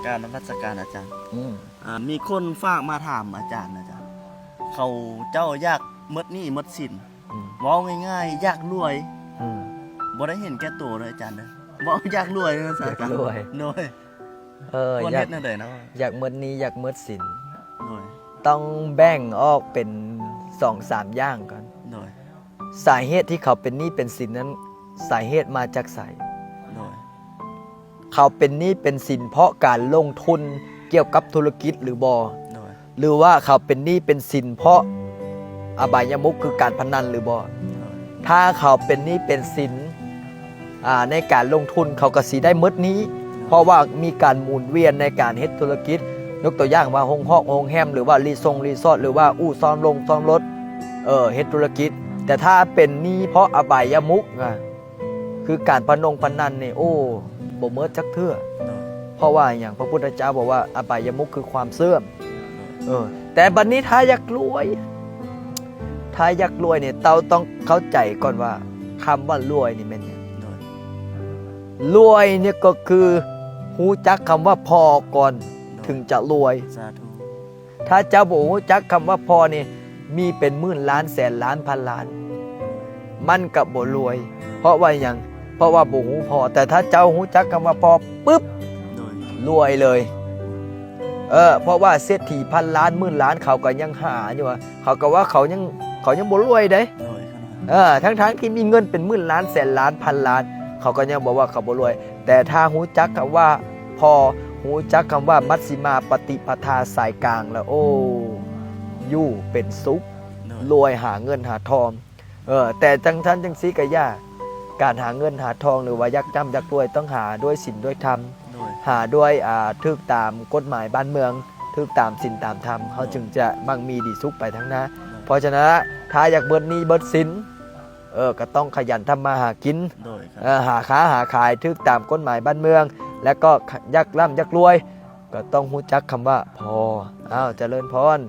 ການນະມັດສະການອາຈານ. ອືມ ອ່າ ມີຄົນຝາກມາຖາມອາຈານນະ ອາຈານ. ເຂົາເຈົ້າຢາກໝົດໜີ້ໝົດສິນ. ອືມ ເວົ້າງ່າຍໆ ຢາກລວຍ. ອືມ ບໍ່ໄດ້ເຫັນແກ່ໂຕເດີອາຈານເດີ. ເວົ້າຢາກລວຍ ຢາກລວຍ. ໂດຍ. ເອີ ຄວນເຮັດແນວໃດເນາະ? ຢາກໝົດໜີ້ ຢາກໝົດສິນ. ໂດຍ. ຕ້ອງແບ່ງອອກເປັນສອງສາມຢ່າງກ່ອນ. ໂດຍ. ສາເຫດທີ່ເຂົາເປັນໜີ້ເປັນສິນນັ້ນ ສາເຫດມາຈາກໃສ? ໂດຍ. ເຂົາເປັນໜີ້ເປັນສິນເພາະການລົງທຶນກ່ຽວກັບທຸລະກິດຫຼືບໍ່? ໂດຍ. ຫຼືວ່າເຂົາເປັນໜີ້ເປັນສິນເພາະອະບາຍະມຸກ ຄືການພະນັນຫຼືບໍ່? ໂດຍ. ຖ້າເຂົາເປັນໜີ້ເປັນສິນ ອ່າ ໃນການລົງທຶນ ເຂົາກໍຊິໄດ້ໝົດໜີ້ ໂດຍ. ເພາະວ່າມີການໝູນວຽນໃນການເຮັດທຸລະກິດ ຍົກຕົວຢ່າງວ່າໂຮງຮອກໂຮງແຮມ ຫຼືວ່າຣີຊົງຣີສອດ ຫຼືວ່າອູ່ສ້ອມລົງສ້ອມລົດ ເອີ ເຮັດທຸລະກິດ. ແຕ່ຖ້າເປັນໜີ້ເພາະອະບາຍະມຸກນະ ຄືການພະນົງພະນັນນີ້ ໂອ້ ບໍ່ໝົດຈັກເທື່ອ. ໂດຍ. ເພາະວ່າຫຍັງ? ພະພຸດທະເຈົ້າບອກວ່າ ອະບາຍະມຸກຄືຄວາມເສື່ອມ. ໂດຍ. ເອີ ແຕ່ບັດນີ້ຖ້າຢາກລວຍ ຖ້າຢາກລວຍນີ້ ເຮົາຕ້ອງເຂົ້າໃຈກ່ອນວ່າ ຄຳວ່າລວຍນີ້ແມ່ນຫຍັງ? ໂດຍ. ລວຍນີ້ກໍຄືຮູ້ຈັກຄຳວ່າພໍກ່ອນ ໂດຍ ເຖິງຈະລວຍ. ສາທຸ. ຖ້າເຈົ້າບໍ່ຮູ້ຈັກຄຳວ່າພໍນີ້ ມີເປັນໝື່ນລ້ານ ແສນລ້ານ ພັນລ້ານ ມັນກໍບໍ່ລວຍ. ເພາະວ່າຫຍັງ? ເພາະວ່າບໍ່ຮູ້ພໍ. ແຕ່ຖ້າເຈົ້າຮູ້ຈັກຄຳວ່າພໍປຶບ ໂດຍ ລວຍເລີຍ. ເອີ ເພາະວ່າເສດຖີພັນລ້ານ ໝື່ນລ້ານ ເຂົາກໍຍັງຫາຢູ່ ເຂົາກໍວ່າເຂົາຍັງ ເຂົາຍັງບໍ່ລວຍເດ້. ໂດຍ. ເອີ ທັງໆທີ່ມີເງິນເປັນໝື່ນລ້ານ ແສນລ້ານ ພັນລ້ານ ເຂົາກໍຍັງບອກວ່າເຂົາບໍ່ລວຍ. ແຕ່ຖ້າຮູ້ຈັກຄຳວ່າພໍ ຮູ້ຈັກຄຳວ່າມັດຊິມາປະຕິປະທາສາຍກາງແລ້ວ ໂອ້ ຢູ່ເປັນສຸກ ໂດຍ ລວຍ ຫາເງິນຫາທອງ. ເອີ ແຕ່ຈັ່ງຊັ້ນຈັ່ງຊີ້ກໍຢ່າ ການຫາເງິນຫາທອງ ຫຼືວ່າຢາກຈ້ຳຢາກລວຍ ຕ້ອງຫາດ້ວຍສິນດ້ວຍທຳ. ໂດຍ. ຫາດ້ວຍ ອ່າ ຖືກຕາມກົດໝາຍບ້ານເມືອງ ຖືກຕາມສິນຕາມທຳ ເຮົາ ໂດຍ ຈຶ່ງຈະໝັ່ງມີດີສຸກໄປທາງໜ້າ. ໂດຍ. ເພາະສະນັ້ນ ຖ້າຢາກເບິດໜີ້ເບິດສິນ ເອີ ກໍຕ້ອງຂະຫຍັນທຳມາຫາກິນ. ໂດຍ. ເອີ ຫາຄ້າຫາຂາຍຖືກຕາມກົດໝາຍບ້ານເມືອງ ແລະກໍຢາກລ່ຳຢາກລວຍ ກໍຕ້ອງຮູ້ຈັກຄຳວ່າພໍ. ອ້າວ ຈະເລີນພອນ.